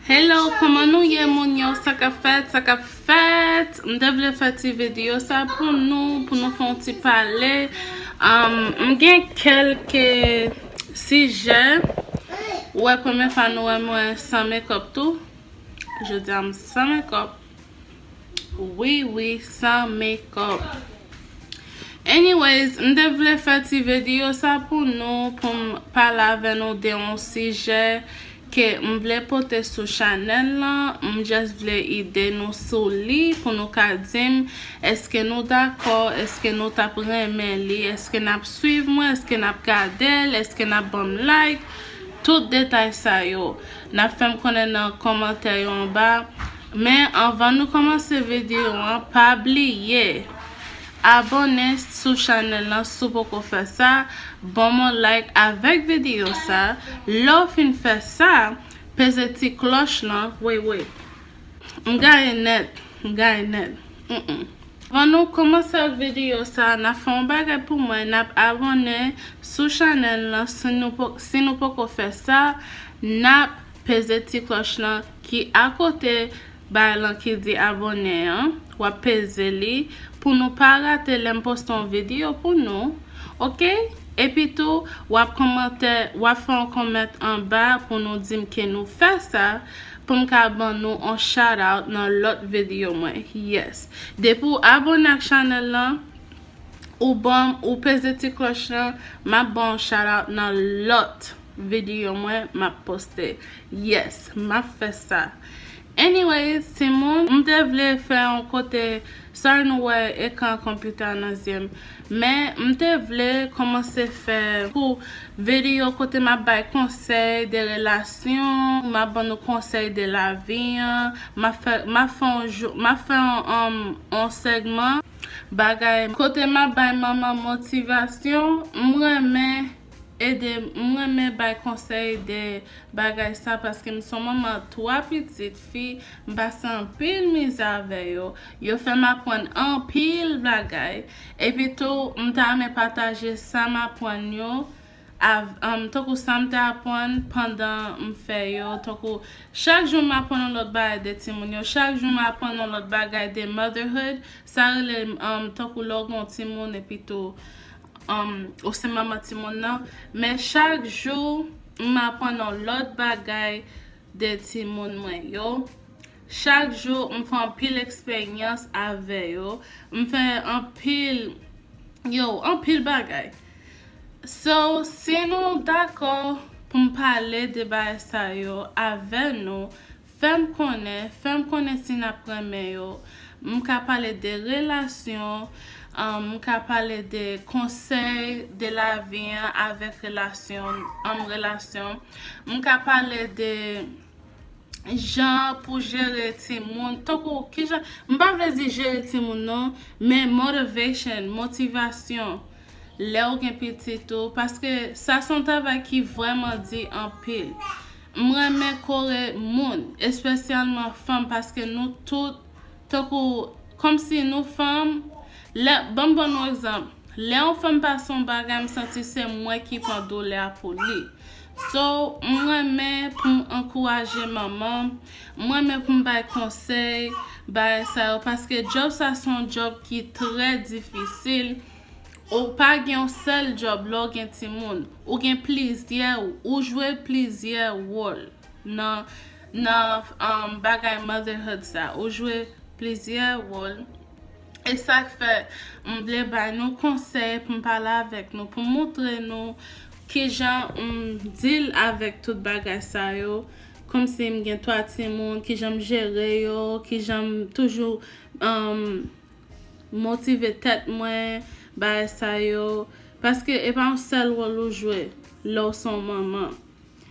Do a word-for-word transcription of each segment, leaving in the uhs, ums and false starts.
Hello, kòman nou ye, moun yo? Sa k ap fèt? Sa k ap fèt? M te vle fè ti videyo sa pou nou, pou nou fè yon ti pale. Um, m gen kèlke sijè. Ou wè, premye fwa nou wè mwen san makeup tou. Jodi a, m san makeup. Wi, wi, san makeup. Anyways, m te vle fè ti videyo sa pou nou, pou m pale avè nou de yon sijè ke m vle pote sou chanèl lan. M just vle ide nou sou li pou nou ka di m èske nou dakò, èske nou t ap renmen li, èske n ap swiv mwen, èske n ap gade l, èske n ap ban m like. Tout detay sa yo, n ap fè m konnen nan kòmantè yo anba. Men anvan nou kòmanse videyo an, pa bliye abòne sou chanèl lan si w poko fè sa, ban m yon like avèk videyo sa. Lè w fin fè sa, peze ti klòch lan. Wey, wey. M gaye nèt, m gaye nèt. Mm-mm. Anvan nou kòmanse ak videyo sa, n ap fè yon bagay pou mwen, n ap abòne sou chanèl lan si nou po- si nou poko fè sa, n ap peze ti klòch lan ki akote bay lan ki di abòne an, w ap peze li pou nou pa rate lè m poste yon videyo pou nou, oke? Epi tou, w ap kòmantè, w ap fè yon kòmantè anba pou nou di m ke nou fè sa, pou m ka ban nou yon shout out nan lòt videyo mwen. Yes. Depi w abòne ak chanèl lan, ou ban m, ou peze ti klòch lan, m ap ban w shout out nan lòt videyo mwen m ap poste. Yes, m ap fè sa. Anyways, timoun, m te vle fè yon kote, sorry nou wè ekran konpita nan zye m, men m te vle kòmanse fè kou videyo kote m ap bay konsèy de relasyon, m ap ban nou konsèy de lavi an, m ap fè, m ap fè yon jou, m ap fè yon, um, yon segman bagay kote m ap bay manman motivasyon. M renmen ede, m renmen bay konsèy de bagay sa paske m se yon manman twa pitit fi, m pase anpil mizè avè yo. Yo fè m aprann anpil bagay. Epi tou, m ta renmen pataje sa m aprann yo, av- um, tankou sa m te aprann pandan m fè yo. Tankou chak jou m aprann yon lòt bagay de timoun yo. Chak jou m aprann yon lòt bagay de motherhood. Sa rele, um, tankou lè w gen yon timoun epi tou, um, ou se manman timoun nan. Men chak jou, m aprann yon lòt bagay de timoun mwen yo. Chak jou, m fè anpil eksperyans avè yo. M fè anpil, yo, anpil bagay. So, si nou dakò pou m pale de bagay sa yo avè nou, fè m konnen, fè m konnen si n ap renmen yo. M ka pale de relasyon, um, m ka pale de konsèy de lavi an avèk relasyon, um, relasyon. M ka pale de jan pou jere timoun, tankou kijan, m pa vle di jere timoun non, men motivation, motivasyon, lè w gen pitit ou, paske sa se yon travay ki vrèman di anpil. M renmen kore moun, espesyalman fanm, paske nou tout, tankou, kòmsi nou fanm, lè, ban m ban nou egzanp, lè yon fanm pase yon bagay, m santi se mwen ki pran doulè a pou li. So, m renmen pou m ankouraje manman, m renmen pou m bay konsèy, bagay sa yo, paske djòb sa se yon djòb ki trè difisil. Ou pa gen yon sèl djòb lè w gen timoun. Ou gen plizyè, ou jwe plizyè wòl nan, nan, um, bagay motherhood sa. Ou jwe plizyè wòl. E sa k fè m vle bay nou konsèy, pou m pale avèk nou, pou m montre nou kijan m deal avèk tout bagay sa yo. Kòmsi m gen twa timoun, kijan m jere yo, kijan m toujou, um, motive tèt mwen, bagay sa yo. Paske e pa yon sèl wòl ou jwe lè w se yon manman.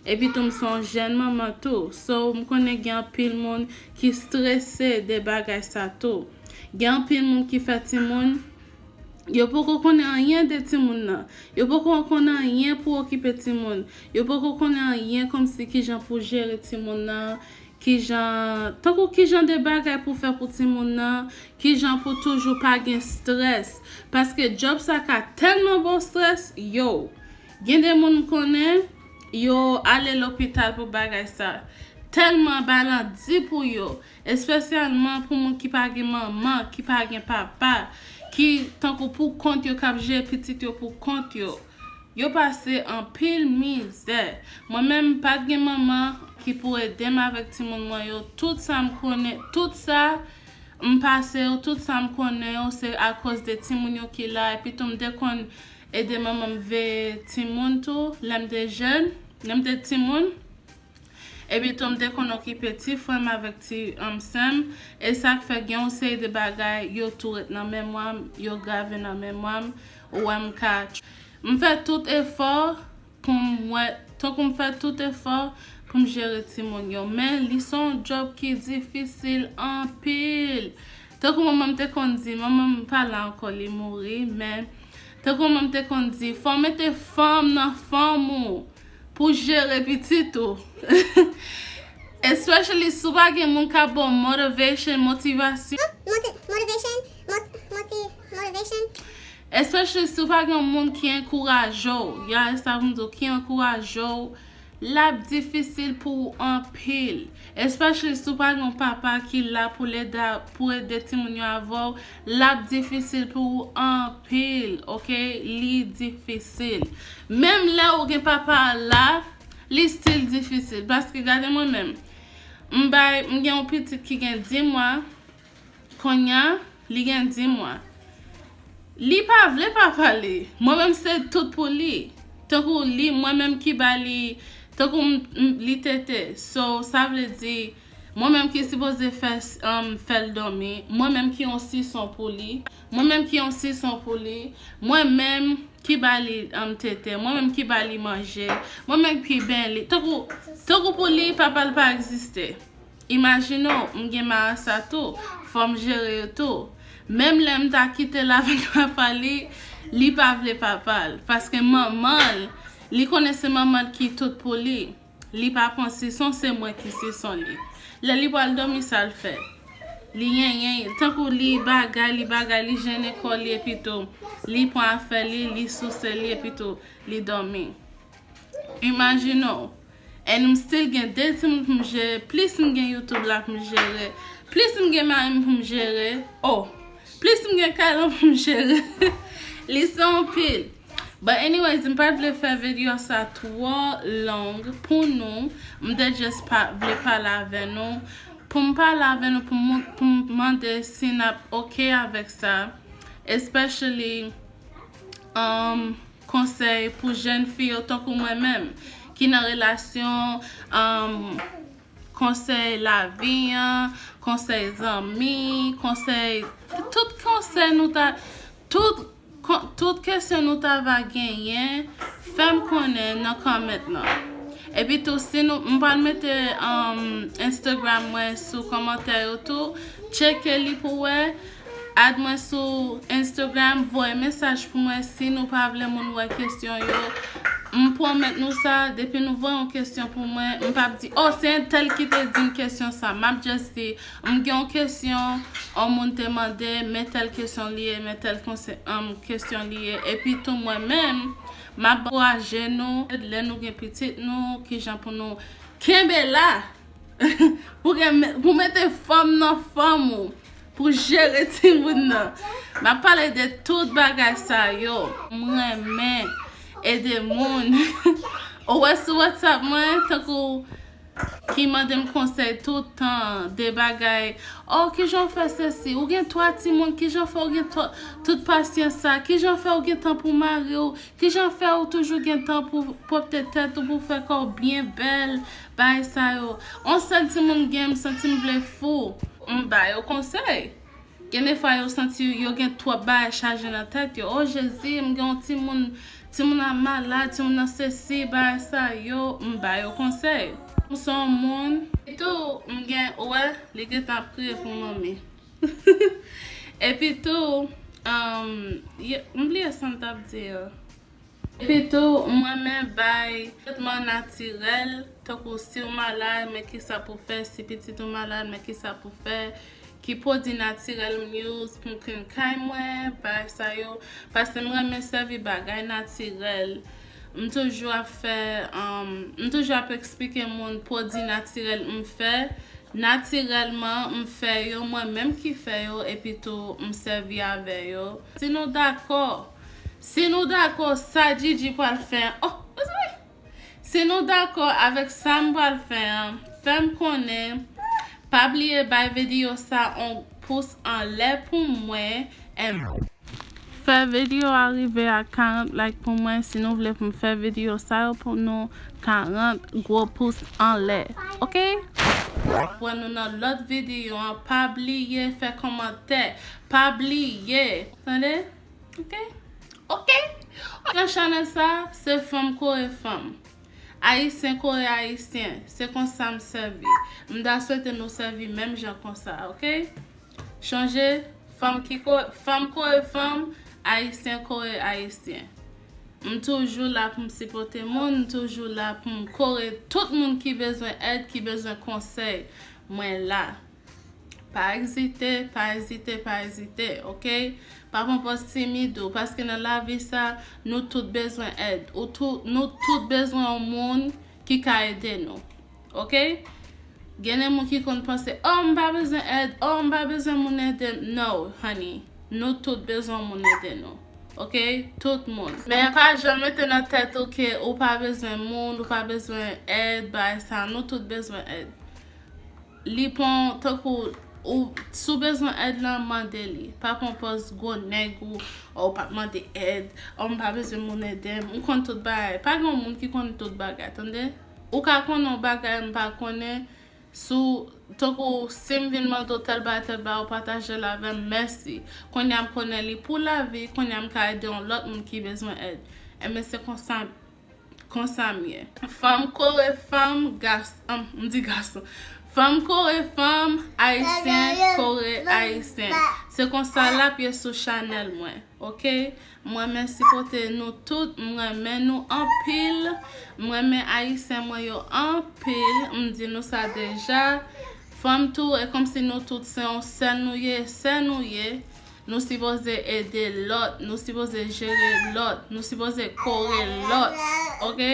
Epi tou, m se yon jèn manman tou. So, m konnen gen anpil moun ki strese de bagay sa tou. Gen anpil moun ki fè timoun, yo poko konnen anyen de timoun nan. Yo poko konnen anyen pou okipe timoun. Yo poko konnen anyen kòmsi kijan pou jere timoun nan. Kijan, tankou kijan de bagay pou fè pou timoun nan. Kijan pou toujou pa gen strès. Paske djòb sa ka tèlman ba w strès, yo. Gen de moun m konnen, yo ale lopital pou bagay sa. tèlman bagay lan di pou yo, espesyalman pou moun ki pa gen manman, ki pa gen papa, ki tankou pou kont yo, k ap jere pitit yo pou kont yo. Yo pase anpil mizè. Mwen menm, m pa t gen manman ki pou ede m avèk timoun mwen yo. Tout sa m konnen, tout sa m pase yo, tout sa m konnen yo, se akoz de timoun yo ki la. Epi tou, m te konn ede manman m veye timoun tou, lè m te jèn, lè m te timoun. Epi tou, m te konn okipe ti frè m avèk ti, um, sè m. E sa k fè gen yon seri de bagay, yo tou ret nan memwa m, yo grave nan memwa m. Ou wè m ka. M fè tout efò pou m wè, tankou m fè tout efò pou m jere timoun yo. Men li se yon djòb ki difisil anpil. Tankou manman m te konn di, manman m pa la ankò, li mouri, men tankou manman m te konn di, fò w mete fanm nan fanm ou pou jere pitit ou. Especially si w pa gen moun k ap ba w motivation, motivasyon. Moti- motivation, moti- moti- motivation. Especially si w pa gen moun ki ankouraje w. Ya, e sa pou m di w, ki ankouraje w. L ap difisil pou ou anpil. Especially si w pa gen yon papa ki la pou l ede, pou ede timoun yo avè w, l ap difisil pou ou anpil, oke? Li difisil. Menm lè ou gen papa a la, li still difisil. Paske gade mwen menm, m bay, m gen yon pitit ki gen dis mwa, kounye a, li gen dis mwa. Li pa vle papa li. Mwen menm se tout pou li. Tankou li, mwen menm ki ba li, tankou m, m, li tete. So, sa vle di, mwen menm ki sipoze fè, um, fè l dòmi. Mwen menm ki yon sison pou li. Mwen menm ki yon sison pou li. Mwen menm ki ba li, um, tete. Mwen menm ki ba li manje. Mwen menm ki benyen li. Tankou, tankou pou li, papa l pa egziste. Imajine w, m gen marasa tou, fò m jere yo tou. Menm lè m ta kite l avèk papa li, li pa vle papa l. Paske manman l, li konnen se manman l ki tout pou li. Li pa pran sison, se mwen ki sison li. Lè li pral dòmi, sa l fè? Li yenyen, tankou li bagay, li bagay, li jennen kò li, epi tou, li pran afè li, li souse li, epi tou, li dòmi. Imajine w. And m still gen de timoun pou m jere, plis m gen YouTube la pou m jere, plis m gen mari m pou m jere, oh, plis m gen kay lan pou m jere. Li se anpil. But anyways, m pa t vle fè videyo sa twò long pou nou. M te just pa, vle pale avè nou. Pou m pale avè nou, pou m, pou m mande si n ap oke avèk sa. Especially, um, konsèy pou jèn fi yo tankou mwen menm, ki nan relasyon, um, konsèy lavi an, konsèy zanmi, konsèy, tout konsèy nou ta, tout, kon- tout kesyon nou ta va genyen, fè m konnen nan comment lan. Epi tou, si nou, m pral mete, um, Instagram mwen sou kòmantè yo tou, tcheke li pou wè, add mwen sou Instagram, voye mesaj pou mwen si nou pa vle moun wè kesyon yo. M pwomèt nou sa, depi nou voye yon kesyon pou mwen, m p ap di, oh, se entèl ki te di m kesyon sa. M ap just di, m gen yon kesyon, yon moun te mande, men tèl kesyon li ye, men tèl konse- um, kesyon li ye. Epi tou mwen menm, m ap ankouraje nou, lè nou gen pitit nou, kijan pou nou kenbe la. Pou gen, pou mete fanm nan fanm ou, pou jere timoun nan. M ap pale de tout bagay sa yo. M renmen ede moun. Ou wè sou WhatsApp mwen, tankou ki mande m konsèy tout tan de bagay. Oh, kijan w fè sesi? Ou gen twa timoun, kijan fè ou gen twa- tout pasyans sa? Kijan fè ou gen tan pou mari w? Kijan fè ou toujou gen tan pou pwòpte tèt ou, pou fè kò w byen bèl, bagay sa yo? On sèl timoun gen, m santi m vle fou. M ba yo konsèy. Gen defwa yo santi yo gen twòp bagay chaje nan tèt yo. Oh Jezi, m gen yon timoun, timoun nan malad, timoun nan sesi, bagay sa yo, m ba yo konsèy. M se yon moun, epi tou, m gen, ou wè, li gentan ap kriye pou manmi. Epi tou, um, ye- m bliye sa m t ap di an. Epi tou, m renmen bay tretman natirèl, tankou si w malad, men kisa pou fè, si pitit ou malad, men kisa pou fè, ki pwodui natirèl m use pou m clean kay mwen, bagay sa yo, paske m renmen sèvi bagay natirèl. M toujou ap fè, um, m toujou ap eksplike moun pwodui natirèl m fè. Natirèlman, m fè yo, mwen menm ki fè yo, epi tou m sèvi avè yo. Si nou dakò, si nou dakò, sa Gigi pral fè an, oh, mezanmi! Si nou dakò avèk sa m pral fè an, fè m konnen. Pa bliye bay videyo sa on pous anlè pou mwen. And fè videyo a rive a karant like pou mwen. Si nou vle pou m fè videyo sa yo pou nou, karant gwo pous anlè. Oke? Wè nou nan lòt videyo an. Pa bliye fè kòmantè. Pa bliye. Tande? Oke? Oke? Nan chanèl sa, se fanm kore fanm. Ayisyen kore ayisyen. Se konsa m sèvi. M ta swete nou sèvi menm jan konsa, oke? Chonje, fanm ki ko-, fanm kore fanm, ayisyen kore ayisyen. M toujou la pou m sipòte moun, m toujou la pou m kore tout moun ki bezwen èd, ki bezwen konsèy. Mwen la. Pa ezite, pa ezite, pa ezite, oke? Pa pran pòz timid ou, paske nan lavi sa, nou tout bezwen èd. Ou tou, nou tout bezwen yon moun ki ka ede nou, oke? Gen de moun ki konn panse, oh, m pa bezwen èd, oh, m pa bezwen moun ede m. No, honey, nou tout bezwen moun ede nou, oke? Tout moun. Men pa janm mete nan tèt ou ke ou pa bezwen moun, ou pa bezwen èd, bagay sa, nou tout bezwen èd. Li pran tankou ou, si w bezwen èd lan, mande li. Pa pran pòz gwo nèg ou, oh, ou p ap mande èd, oh, m pa bezwen moun ede m, m konn tout bagay. Pa gen yon moun ki konn tout bagay, tande? Ou ka konnen yon bagay, m pa konnen, si w, tankou si m vin mande w tèl bagay, tèl bagay, ou pataje l avè m, mèsi. Kounye a m konnen li pou lavi, kounye a m ka ede yon lòt moun ki bezwen èd. Enben, se konsa Konsa m ye. Fanm kore fanm, gas-, m di gason. Fanm kore fanm, ayisyen kore ayisyen. Se konsa l ap ye sou chanèl mwen, oke? Mwen renmen sipòte nou tout, m renmen nou anpil. M renmen ayisyen mwen yo anpil, m di nou sa deja. Fanm tou, e kòmsi nou tout se yon sèl nou ye, sè nou ye. Nou sipoze ede lòt, nou sipoze jere lòt, nou sipoze kore lòt, oke?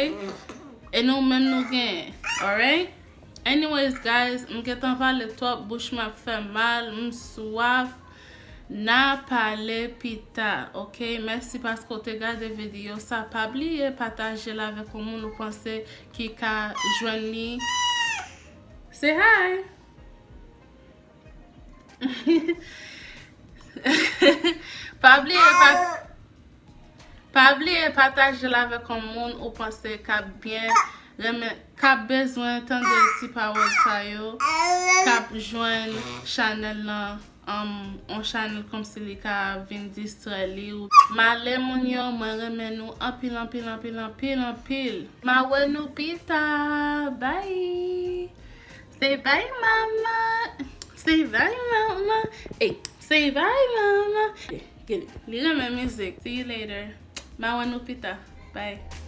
E nou menm nou genyen, alright? Anyways, guys, m gentan pale twòp, bouch mwen ap fè mal, m swaf. N a pale pita, oke? Mèsi paske w te gade videyo sa. Pa bliye pataje l avèk yon moun ou panse ki ka jwenn li. Say hi! Pa bliye pa, pa bliye pataje l avèk yon moun ou panse k ap byen renmen, k ap bezwen tande ti pawòl sa yo, k ap jwenn chanèl lan, um, yon chanèl kòmsi li ka vin distrè li. Male moun yo, mwen renmen nou anpil, anpil, anpil, anpil, anpil. M a wè nou pita. Bye. Say bye, mama. Say bye, mama. Hey, say bye, mama. Hey, get it. Li renmen mizik. See you later. M a wè nou pita. Bye.